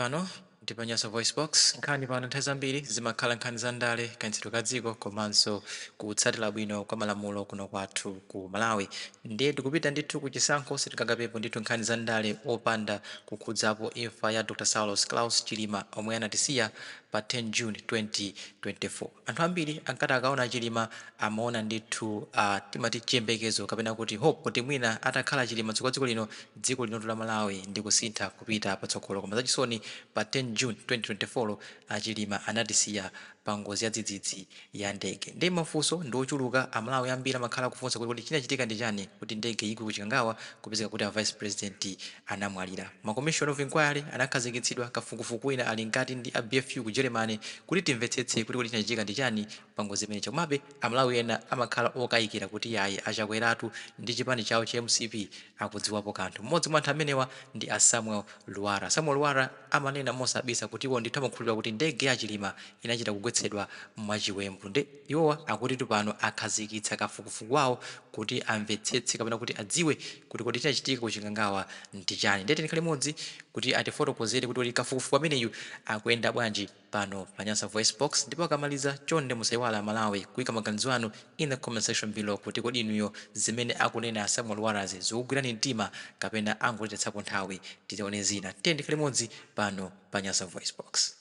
Pano ndi pa Nyasa Voice Box. Nkhani pano nthawi zambiri zimakhala nkhani za ndale, kayendetsedwe ka dziko komanso kutsatira bwino kwa malamulo kuno kwathu ku Malawi. Ndiye tikupita ndithu ku chisankho, sitingakapepo ndithu nkhani za ndale opanda kukhudzapo imfa ya Dr Saulos Klaus Chilima omwe anatisiya pa 10 June 2024. Anthu ambiri ankati akaona Chilima amaona ndithu timati chiyembekezo kapena kuti hope, kuti mwina atakhala Chilima mtsogoleri wa dziko lino, dziko linotu la Malawi ndi kusintha kupita patsogolo. Koma zachisoni, pa 10 June 2024 aChilima anatisiya pa ngozi ya dzidzidzi ya ndege. Ndi mafunso ndi ochuluka, Amalawi ambiri amakhala kufunsa kuti kodi chinachitika ndi chani kuti ndege igwe ku Chikangawa, kupezeka kuti a vice president anamwalira? Ma commission of inquiry anakhazikitsidwa, kafukufuku wina ali mkati ndi a BFU ku Germany kuti timvetsetse kuti kodi chinachitika ndi chani pa ngozi imeneyi. Komabe Amalawi ena amakhala okayikira kuti yayi, aChakweratu ndi chipani chawo cha MCP akudziwapo kanthu. Mmodzi mwa anthu amenewa ndi a Samuel Lwara. Samuel Lwara amanena mosabisa kuti iwo ndithu amakhulupirira kuti ndege ya Chilima inachita kugwetsedwa mwachiwembu. Ndi iwowa akutitu pano akhazikitsa kafukufuku wawo kuti amvetsetse kapena kuti adziwe kuti kodi chinachitika ku Chikangawa ndi chani. Ndiye tikhale limodzi kuti atifotokozere kuti kodi kafukufuku ameneyu akuyenda bwanji pano pa Nyasa Voice Box. Ndipo akamaliza, chonde musayiwala Malawi kuyika maganizo anu in the comment section below kuti kodi inuyo zimene akunena Samuel Lwarazi zikugwirani mtima kapena angotitetsapo nthawi tione zina? Tiye ndikhale limodzi pano pa Nyasa Voice Box.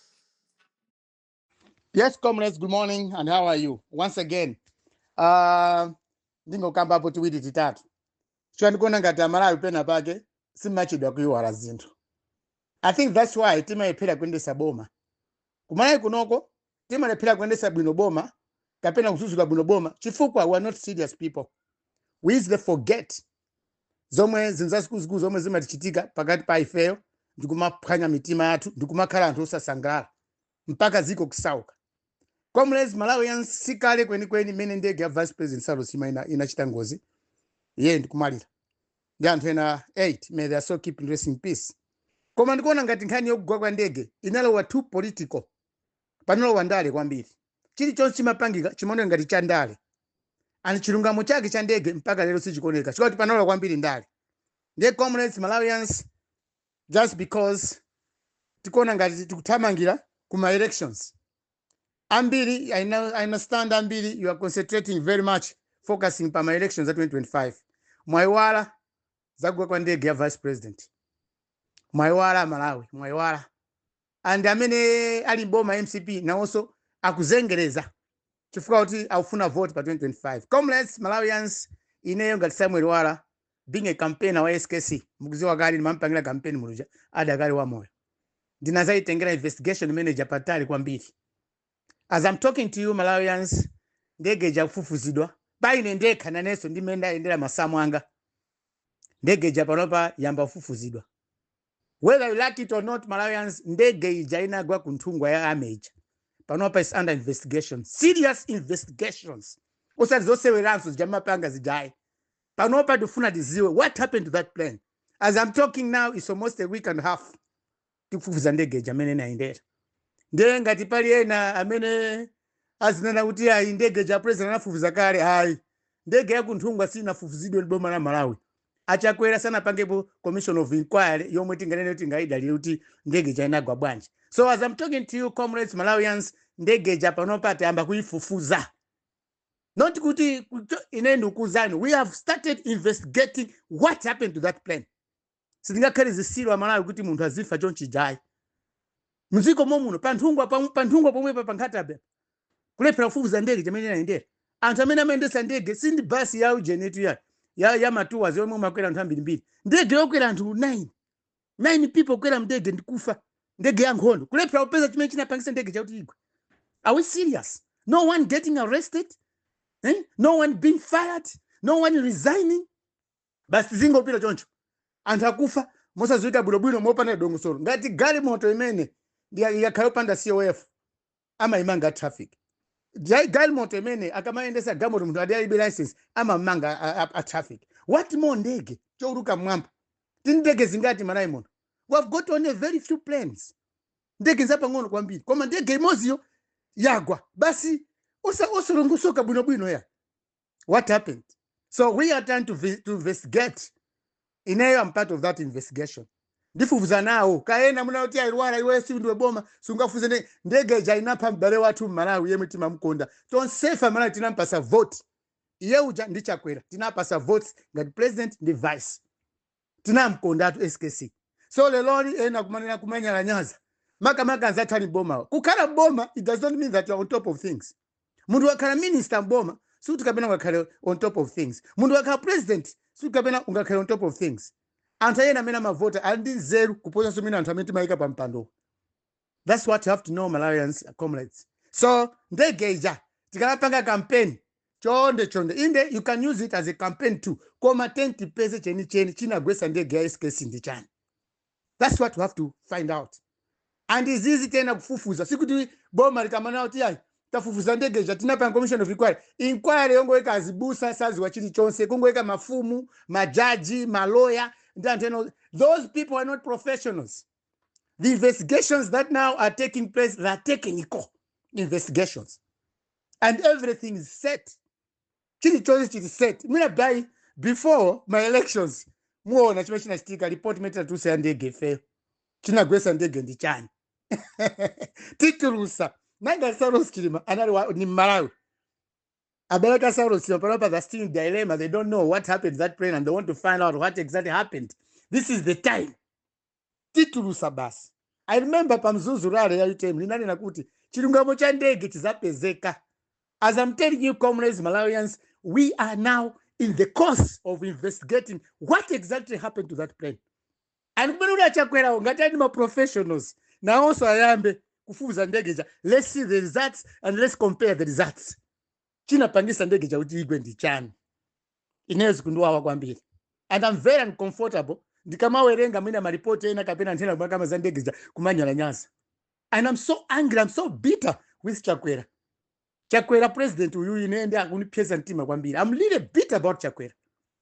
Yes, comrades, good morning, and how are you? Once again, ndingokambapo tiwiri titatu. Chifukwa ndikuona ngati Amalawi pena pake simachedwa kuiwala zinthu. I think that's why timalephera kuyendesa boma. Kumalawi kunoko timalephera kuyendesa bwino boma kapena kudzudzula bwino boma chifukwa we are not serious people. We easily forget zomwe zinthu zazikuluzikulu zomwe zimatichitika pakati pa ifeyo, ndikumaphwanya mitima yathu, ndikumakhala anthu osasangalala mpaka dziko kusauka. Comrades Malawians, sikale kwenikweni imene ndege ya Vice President Saulos Chilima inachita ngozi, iye ndikumwalira ndi anthu ena 8. May their soul keep rest in peace. Koma ndikuona ngati nkhani yokugwa kwa ndege inalowa too political, panalowa ndale kwambiri. Chilichonse chimapangika chimaoneka ngati cha ndale, and chilungamo chake cha ndege mpaka lero sichikuoneka chikuti panalowa kwambiri ndale. Ndiye comrades Malawians, just because tikuona ngati tikuthamangira kuma elections ambiri, I understand ambiri you are concentrating very much, focusing pa ma elections za 2025. Mwayiwala zagwa kwa ndege ya vice president. Mwayiwala Malawi, mwayiwala. And amene ali mboma MCP nawonso akuzengereza chifukwa kuti akufuna vote pa 2025. Comrades Malawians, ineyo ngati Samuel Lwara, being a campaigner wa SKC, mukuziwa kale ndimampangira campaign muluja adakali wa moyo, ndinazayitengera investigation manager patali kwambiri. As I'm talking to you Malawians, ndege ija kufufuzidwa paine ndekha, nanenso ndimene ndayendera masamu anga. Ndege ija panopa yamba kufufuzidwa. Whether you like it or not, Malawians, ndege ija inagwa ku Nthungwa ya army ija panopa is under investigation, serious investigations, osati zoseweranso zija mapanga zijayi. Panopa tifuna tiziwe what happened to that plane. As I'm talking now, it's almost a week and a half tikufufuza ndege ija amene inayendera. Ndiye ngati pali ena amene azinena kuti ayi, ndege ja president anafufuza kale, ayi, ndege ya kunthungwa sinafufuzidwe ndi boma la Malawi. Achakwera sanapangepo commission of inquiry yomwe tinganene kuti ngayidalire kuti ndege ija inagwa bwanji. So as I'm talking to you, comrades Malawians, ndege ija panopa tayamba kuyifufuza. Not kuti ine ndikuuzani, we have started investigating what happened to that plane. Sitingakhale zisilu Amalawi kuti munthu azifa chonchijayi mdziko momuno, panthungwa, panthungwa pomwepa pa Nkhata Bay, kulephera kufufuza ndege chimene inayendera, anthu amene amayendesa ndege. Sindi basi ya ujenetu ya ma tours yomwe umakwera anthu ambirimbiri, ndege yokwera anthu 9, 9 people kwera mndege ndikufa, ndege ya nkhondo, kulephera kupeza chimene chinapangisa ndege chakuti igwe. Are we serious? No one getting arrested, eh? No one being fired, no one resigning, basi zingopita choncho, anthu akufa mosadziwika bwinobwino, mopanda dongosolo. Ngati galimoto imene yakhala yopanda COF, amayimanga traffic. Galimoto imene akamayendesa galimoto munthu adi alibe license, amamanga a traffic. What more ndege chouluka mmwamba? Tini ndege zingati Malawi muno? We have got only very few planes, ndege zapang'ono kwambiri, koma ndege imodziyo yagwa basi osalongosoka bwinobwino ya what happened. So we are trying to investigate. Ineyo I'm part of that investigation. Ndifufuza nawo kaena munati ailwara iwe sindiwe boma sungafuze ndege ija inapha m'bale wathu mMalawi yemwe timamukonda tonsefa. Malawi tinampasa vote iye uja ndi Chakwera, tinapasa votes ngati president ndi vice. Tinamkondatu SKC. So leloli ena kumanena kumanyalanyaza, makamaka anzathu ali boma. Kukhala boma, it does not mean that you are on top of things. Munthu wakhala minister mboma sikuti kapena ungakhale on top of things. Munthu wakhala president sikuti kapena ungakhale on top of things. Anthu ayena amene amavota ali ndi nzeru kuposanso mene anthu amene timayika pa mpando. That's what you have to know, Malawians, comrades. So ndege ija tikamapanga campaign, chonde chonde, inde you can use it as a campaign too, koma tentipeze chenicheni chinagwesa ndege ya SKC ndi chani. That's what we have to find out. And izizi tena kufufuza, sikuti boma likamana kuti ayi, tafufuza ndege ija, tinapanga commission of inquiry. Inquiry yongoyika azibusa saziwa chilichonse, kungoyika mafumu, majaji, maloya ndi anthu ena. Those people are not professionals. The investigations that now are taking place, they are technical investigations and everything is set. Chilichonse chili set. Mwina by before my elections muona chimene chinachitika, report imene tinatulusa ya ndege ifeyo, chinagwesa ndege ndi chani, titulusa. Nanga Saulos Chilima anali ni Mmalawi. Abereka Saulos Chilima panopa, they're still in dilemma. They don't know what happened to that plane and they want to find out what exactly happened. This is the time titulusa basi. I remember paMzuzu rally ya UTM linanena kuti chilungamo cha ndege chizapezeka. As I'm telling you, comrades, Malawians, we are now in the course of investigating what exactly happened to that plane. And kumene uli aChakwerawo, ngati ali ma professionals, nawonso ayambe kufufuza ndege ja. Let's see the results and let's compare the results. Chinapangisa ndege ja kuti igwe ndi chani? Ineyo zikundiwawa kwambiri and I'm very uncomfortable ndikamawerenga mwina maripoti ena kapena nthena kumakama za ndege ja kumanyalanyaza. And I'm so angry, I'm so bitter with Chakwera. Chakwera president uyu ine ndi akunipyesa mtima kwambiri. I'm really bitter about Chakwera.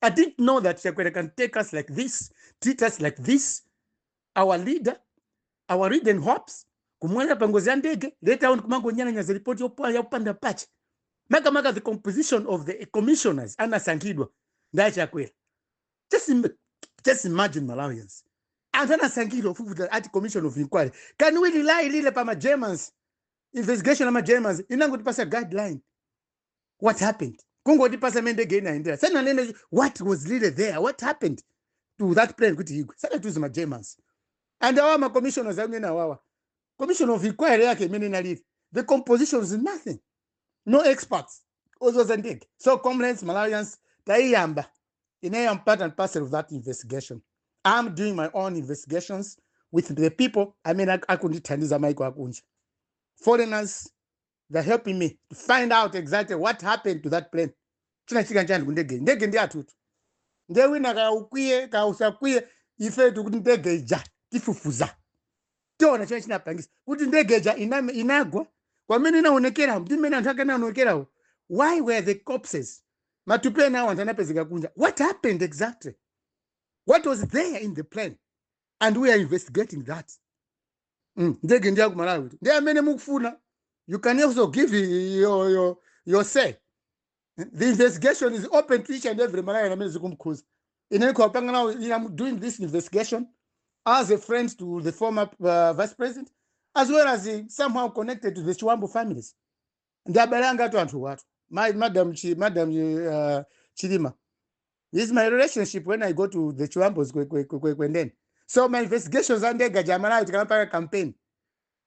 I didn't know that Chakwera can take us like this, treat us like this. Our leader, our Eden hopes, kumwalira pa ngozi ya ndege, later on kumangonyalanyaza ripoti yopanda pache. Makamaka the composition of the commissioners anasankhidwa ndi aChakwera. Just imagine, Malawians, anthu anasankhidwa kufufuza ati commission of inquiry. Can we rely lile pa ma Germans? Investigation ama Germans inangotipasa guideline what happened, kungotipasa mene ndege inaendera. Sananene what was really there, what happened to that plane kuti igwe. Sanatiuze ma Germans. And awa ma commissioners amene awawa, commission of inquiry yake imene inalili, the composition is nothing, no experts ozoza ndege. So comrades, Malawians, taiyamba. Ineyo am part and parcel of that investigation. I'm doing my own investigations with the people amene akundithandiza, maiko akunja, foreigners. They're helping me to find out exactly what happened to that plane. Chinachitika nchani kundege? Ndege ndi atutu. Ndiye wina kaya ukwiye kaya usakwiye, ife tikuti ndege ija tifufuza, tiona chimene chinapangisa kuti ndege ija inagwa. Kwamene inaonekera ndi mmene anthu ake anaonekerawo, why were the corpses, matupi ena awo anthu anapezeka kunja? What happened exactly? What was there in the plane? And we are investigating that. Ndege ndi yakumalawi. Ndi amene mukufuna, you can also give your say. The investigation is open to each and every Malawian amene zikumkhuza. Ine ndikupanga nawo. I'm doing this investigation as a friend to the former vice president, as well as somehow connected to the Chiwambo families. Ndi abale anga atu anthu watu. Madam Chilima, this is my relationship when I go to the Chiwambos kwendeni. So my investigations andege jamalawi, tikamapanga campaign,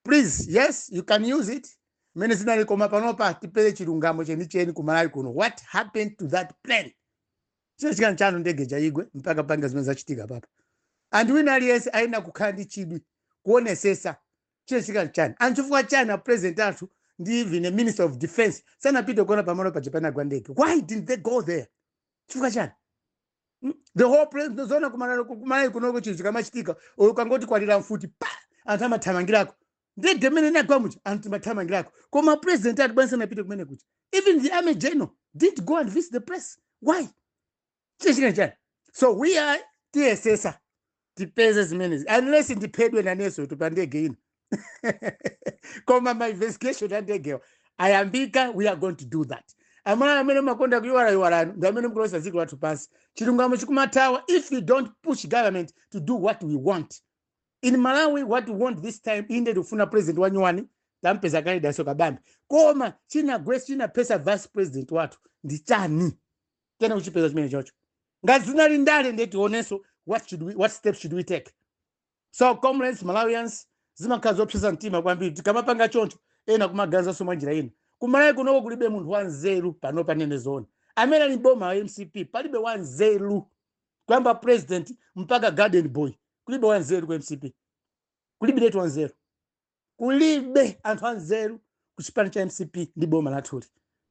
please, yes, you can use it mene zinali, koma panopa tipere chilungamo chenicheni kumalawi kuno. What happened to that plane? Chinachitika nchano ndege jaigwe mpaka panga zimene zachitika papa? Anthu wina aliyense ayina kukhala ndi chidwi kuonesesa chinachitika nchani. Anchifukwa chani a president athu ndi even a minister of defense sanapite kuona pamalo paja panagwa ndege? Why didn't they go there? Chifukwa chani? The whole place zona kumalawi kunoko, chinthu chikamachitika, ukangoti kwalira mfuti pa anthu amathamangirako. Ndege imene inagwa muja anthu timathamangirako, koma president ati bwanji sanapite kumene kuja? Even the army general didn't go and visit the place. Why? Chinachitika chani? So we are tiyesesa tipeze zimenezi, unless ndiphedwe naneso pa ndege ino, koma ma investigation andegewa ayambika. We are going to do that. Amuna amene makonda kuyiwalayiwalano ndi amene mukulosa dziko lathu pansi. Chilungamo chikumathawa if you don't push government to do what we want. In Malawi, what we want this time, inde tikufuna president wanyuwani, tampeza kale Dalitso Kabambe, koma chinagwesa, chinapesa vice president wathu ndi chani? Tena kuchipeza chimene chocho. Ngati zinali ndale, ndiye tionenso what steps should we take. So comrades, Malawians, zimakhala zopsesa mtima kwambiri tikamapanga choncho, ena kumaganizanso mwa njira ina. Kumalawi kunoko kulibe munthu wanzeru pano, panene zona. Amene ali boma wa MCP, palibe wanzeru. Kuyamba president mpaka garden boy, kulibe wanzeru ku MCP, kulibe letu wanzeru, kulibe anthu anzeru ku chipani cha MCP ndi boma lathuli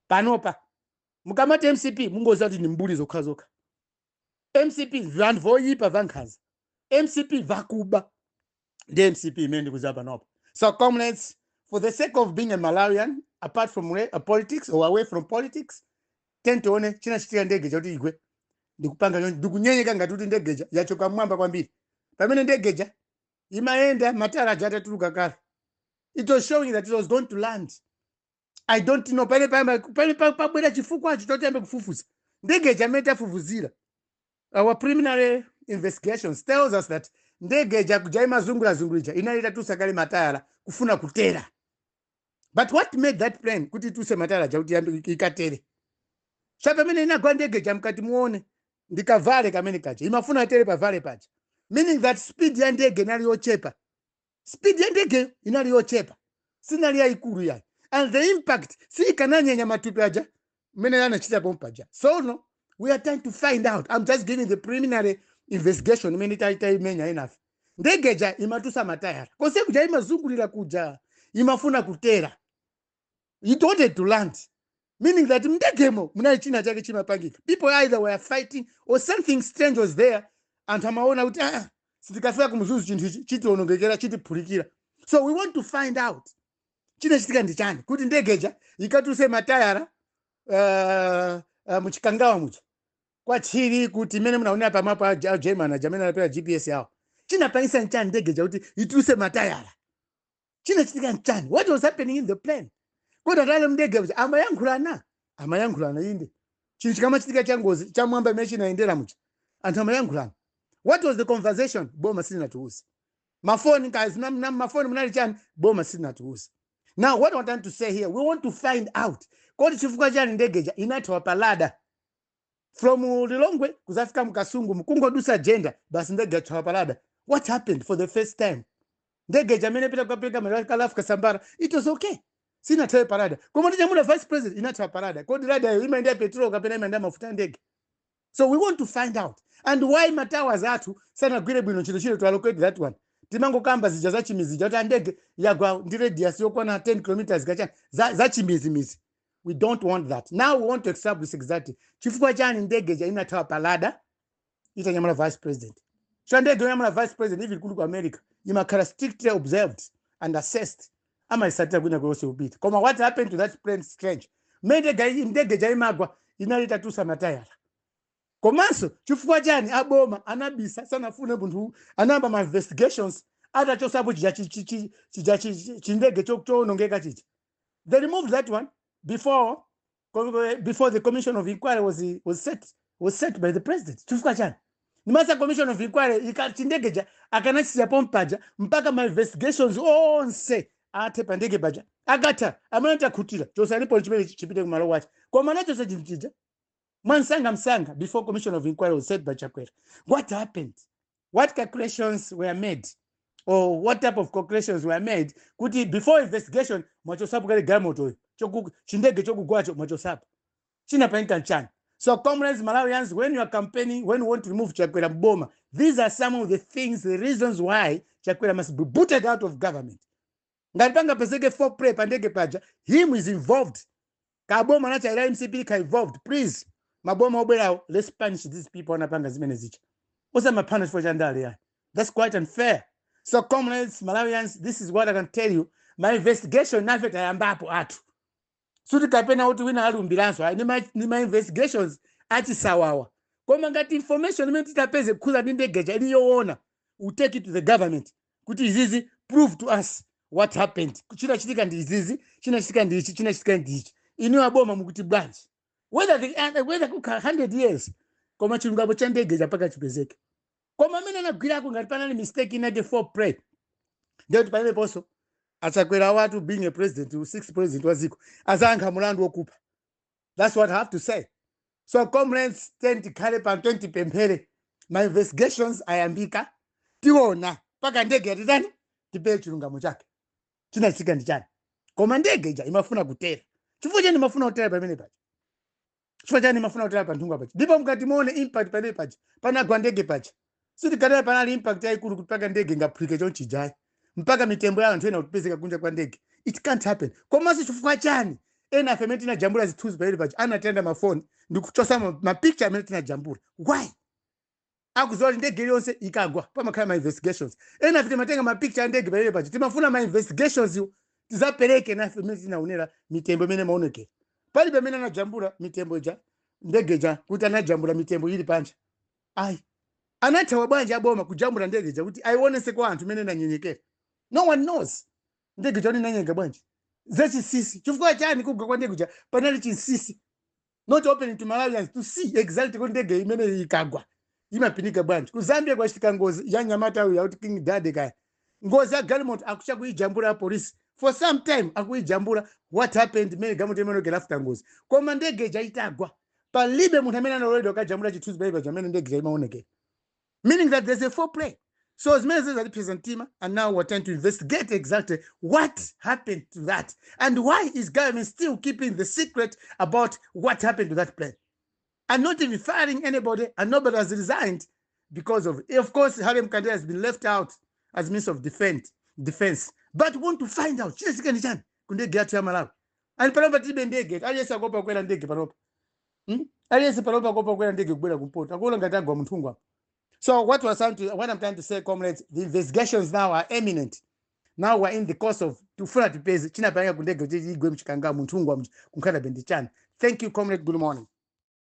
panopa. Mukamati MCP, mungoziwa kuti ni mbuli zokha zokha. MCP vanthu voyipa, vankhanza, MCP vakuba, ndi MCP imene ndikuziwa panopa. So comrades, for the sake of being a Malawian, apart from politics or away from politics, tentione chinachitika ndege chakuti igwe. Ndikupanga choncho, ndikunyenyeka ngati kuti ndegeja yachoka mmwamba kwambiri, pamene ndegeja imayenda matayala aja atatuluka kale. It was showing that it was going to land. I don't know pale pale pabwera chifukwacho chotiyambe kufufuza ndegeja. Amene tafufuzira, our preliminary investigations tells us that ndegeja kuja imazungurazungulija inali itatusa kale matayala kufuna kutera. But what made that plane kuti ituse matayala aja kuti iyambe ikatere? Sa pamene inagwa ndegeja, mkati muone ndikavale kamene kaja, imafuna tere pavale paja, meaning that speed ya ndege inali yochepa. Speed ya ndege inali yochepa, sinali yayikulu yayi, and the impact siikananyenya matupi aja mmene anachita pompaja. So no, we are trying to find out. I'm just giving the preliminary investigation imene taimenya inafe. Ndegeja imatusa matayara konse kuja, imazungulira kuja, imafuna kutera. It wanted to land, meaning that mndegemo munali china chake chimapangika. People either were fighting or something strange was there. Anthu amaona kuti, ah, sitikafika kumzuzu, chinthu ichi chitionongekera, chitiphulikira. So we want to find out chinachitika ndi chani kuti ndegeja ikatuse matayara muchikangawa muja kwachiri, kuti imene munaonera pamapo a German aja amene anapera GPS yawo. Chinapangisa nchani ndegeja kuti ituse matayara? Chinachitika nchani? What was happening in the plane? Kodi atale mndege muja amayankhulana? Amayankhulana inde. Chinthu chikamachitika cha ngozi chamwamba imene chinayendera muja, anthu amayankhulana. What was the conversation? Boma silinatiuze. Mafoni kazi na mafoni munali chani? Boma silinatiuze. Now, what I want to say here, we want to find out kodi chifukwa chani ndegeja inathawa pa radar from Lilongwe kuzafika mkasungu, mkungodusa Jenda basi, ndege yathawa pa radar. What happened? For the first time ndege amene pita kukapereka Ralph Kasambara, it was okay, sinathawe pa radar, koma ndinyamula vice president inathawa pa radar. Kodi radar iyo imayendera petrol kapena imayendera mafuta a ndege? So we want to find out and why ma towers athu sanagwire bwino ntchito chilo to allocate that one. Timangokamba zija zachimizija kuti andege yagwa ndi radius yokwana 10 kilometers kachani, zachimizimizi. We don't want that. Now we want to establish exactly chifukwa chani ndege ja inathawa pa radar itanyamula vice president. So ndege yonyamula vice president, even kuli ku America, imakhala strictly observed and assessed, amayisatira kwina kweyonse kupita. Koma what happened to that plane? Strange, mmene ndege ja imagwa inali itatusa matayala. Komanso chifukwa chani aboma anabisa, sanafune munthu anayamba ma investigations atachosapo chija chija chindege chowonongeka chicha? They removed that one before the commission of inquiry was set by the president. Chifukwa chani? Nimasa commission of inquiry chindegeja akanachisiya pompaja mpaka ma investigations onse athe pa ndege paja. Akatha, amene takhutira, chosalipo chimene chipite kumalo wache. Koma anachosa chinthu chija mwansanga msanga before commission of inquiry was set by Chakwera. What happened? What calculations were made or what type of calculations were made kuti before investigation mwachosapo kale galimotoyo, chindege chokugwacho mwachosapo? Chinapangika nchani? So comrades, Malawians, when you are campaigning, when you want to remove Chakwera mboma, these are some of the things, the reasons why Chakwera must be booted out of government. Ngati pangapezeke foul play pa ndege paja, him is involved, kaboma nachaira MCP ka involved. Please, maboma obwerawo, let's punish these people anapanga zimene zicha. Osamaphana chifukwa cha ndale yayi, that's quite unfair. So comrades, Malawians, this is what I can tell you. My investigation nafe tayambapo athu, suti kapena kuti wina alumbiranso ayi, ni ma investigations achisawawa. Koma ngati information imene titapeze kukhuza ndi ndegeja ili yoona, we take it to the government kuti izizi, prove to us what happened. Chinachitika ndi izizi, chinachitika ndi ichi, chinachitika ndi ichi. Inu aboma mukuti bwanji? Whether kukhala 100 years, koma chilungamo cha ndegeja mpaka chipezeke. Koma amene anagwirako, ngati panali mistake inati foul play, ndiyoti pameneponso achakwera watu, being a president, sixth president wa dziko, azayankha mulandu wokupha. That's what I have to say. So comrades, tikhale pano, tipemphere. Ma investigations ayambika, tiona mpaka ndege yatitani, tipeye chilungamo chake, chinachitika ndi chani. Koma ndege ija imafuna kutera. Chifukwa chani imafuna kutera pamene paja? Chifukwa chani imafuna kutera pa Nthungwa paja? Ndipo mukati muone impact pamene paja panagwa ndege paja, sitikatera panali impact yayikulu kuti mpaka ndege ingaphulike chonchijayi, mpaka mitembo ya anthu ena kutipezeka kunja kwa ndege. It can't happen. Komanso chifukwa chani ena afe amene tinajambula zithunzi pamene paja anatenda mafoni ndikuchosa mapicture amene tinajambula? Why? Akuziwa kuti ndege iliyonse ikagwa pamakhala ma investigations. Ena afe timatenga mapicture a ndege pamene paja, timafuna ma investigations iwo tizapereke nafe imene tinaonera mitembo imene maonekera. Palibe amene anajambula mitembo ija, ndege ija, kuti anajambula mitembo ili panja, ayi. Anathawa bwanji aboma kujambula ndege ija kuti aionese kwa anthu imene inanyenyekera? No one knows ndege ija kuti inanyeka bwanji. Zachinsinsi. Chifukwa chani kugwa kwa ndege ija panali chinsinsi, not open to Malawians to see exactly kuti ndege imene ikagwa imapinika bwanji? Ku Zambia kwachitika ngozi ya nyamata uyu yakuti King Dade kaya, ngozi ya galimoto, akucha kuijambula ya polisi for some time, akuijambula what happened, imene galimoto imaonekera after ngozi. Koma ndege ija itagwa, palibe munthu amene analoledwa kajambula chithunzi pamene paja amene ndege ija imaonekera, meaning that there's a foul play. So zimene zizatipseza mtima, and now we're trying to investigate exactly what happened to that and why is government still keeping the secret about what happened to that plane and not even firing anybody, and nobody has resigned because of it. Of course, Harry Mkandera has been left out as means of defense, but we want to find out chinachitika ndi chani ku ndege yathu ya Malawi. And panopa tilibe ndege, aliyense akuopa kukwera ndege panopa, Aliyense panopa akuopa kukwera ndege kubwera kumpoto, akuona ngati agwa munthungu apo. So what I'm trying to say, comrades, the investigations now are imminent. Now we're in the course of tufuna tipeze chinapanga ku ndege kuti igwe mchikanga munthungu kunkhata ndi chani. Thank you, comrade. Good morning.